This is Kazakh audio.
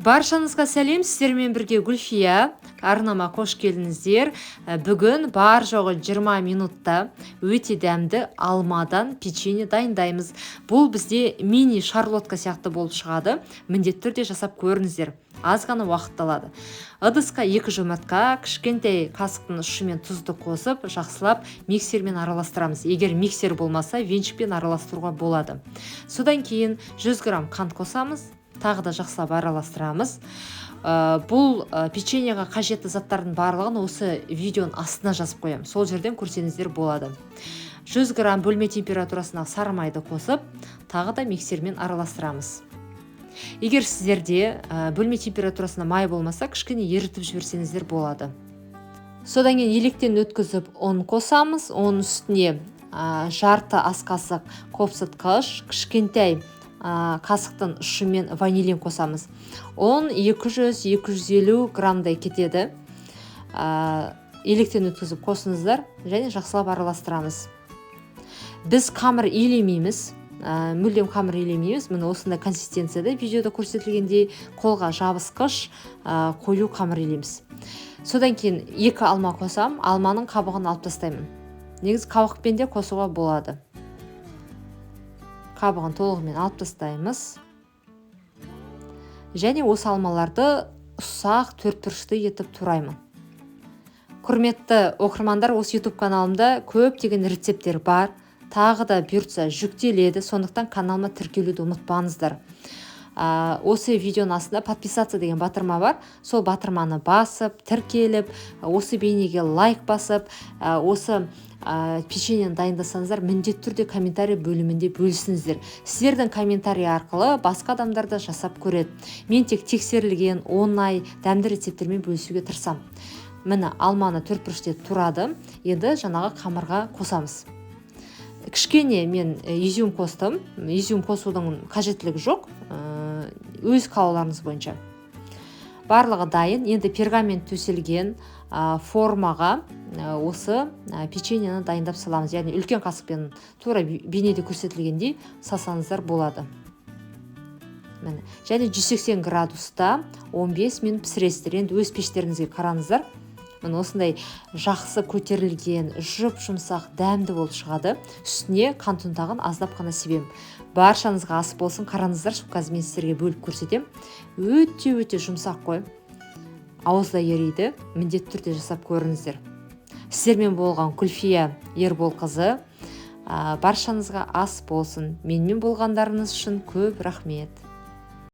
Баршаңызға сәлем, сіздермен бірге Гүлфия. Арнама қош келдіңіздер. Бүгін бар жоғы 20 минутта өте дәмді алмадан печенье дайындаймыз. Бұл бізде мини шарлотка сияқты болып шығады. Міндетті түрде жасап көріңіздер. Аз ғана уақыт алады. Ыдысқа 2 жұмыртқа, кішкентай қасықтың ұшымен тұзды қосып, жақсылап миксермен араластырамыз. Егер миксер болмаса, венчикпен араластыруға болады. Содан кейін 100 грамм қант қосамыз, тағы да жақсылап араластырамыз. Бұл печеньеға қажетті заттардың барлығын осы видеоның астына жазып қоямын. Сол жерден көрсеңіздер болады. 100 грамм бөлме температурасындағы сары майды қосып, тағы да миксермен араластырамыз. Егер сіздерде бөлме температурасында май болмаса, кішкене ерітіп жіберсеңіздер болады. Содан кейін електен өткізіп ұн қосамыз. Оның үстіне жарты ас қасық қопсытқыш, кішкентай қасықтың ұшымен ванилин қосамыз. Ұн 200-250 граммдай кетеді. Електен өткізіп қосыңыздар және жақсылап араластырамыз. Біз қамыр илемейміз, мүлдем қамыр илемейміз. Міне, осындай консистенцияда, видеода көрсетілгендей, қолға жабысқыш қою қамыр илейміз. Содан кейін 2 алма қосам, алманың қабығын алып тастаймын. Негізі қабықпен де қосуға болады. Қабығын толығымен алып тастаймыз. Және осы алмаларды ұсақ төртбұрышты етіп тураймын. Құрметті оқырмандар, осы YouTube каналымда көптеген рецепттер бар. Тағы да бұйыртса жүктеледі, сондықтан каналыма тіркелуді ұмытпаңыздар. Осы видеоның астында «Подписаться» деген батырма бар. Сол батырманы басып, тіркеліп, осы бейнеге лайк басып, осы печеньені дайындасаңыздар, міндетті түрде комментарий бөлімінде бөлісіңіздер. Сіздердің комментарий арқылы басқа адамдар да жасап көреді. Мен тек тексерілген, оңай, дәмді рецепттермен бөлісуге тырысамын. Міне, алманы төрт бұрышты етіп турадым. Енді жаңағы қамырға қосамыз. Кішкене мен изюм қостым. Изюм қосудың қажеттілігі жоқ, өз қалауларыңыз бойынша. Барлығы дайын. Енді пергамент төселген формаға осы печеньені дайындап саламыз. Яғни үлкен қасықпен тура бейнеде көрсетілгендей салсаңыздар болады. Міне, және 180 градуста 15 минут пісіресіздер. Енді өз пештеріңізге қараңыздар. Міне, осындай жақсы көтерілген, жұп жұмсақ, дәмді болып шығады. Үстіне қант ұнтағын аздап қана себемін. Баршаңызға ас болсын. Қараңыздаршы, қазір мен сіздерге бөліп көрсетемін. Өте өте жұмсақ қой, ауызда ериді. Міндетті түрде жасап көріңіздер. Сіздермен болған Күлфия Ерболқызы. Баршаңызға ас болсын. Менімен болғандарыңыз үшін көп рахмет.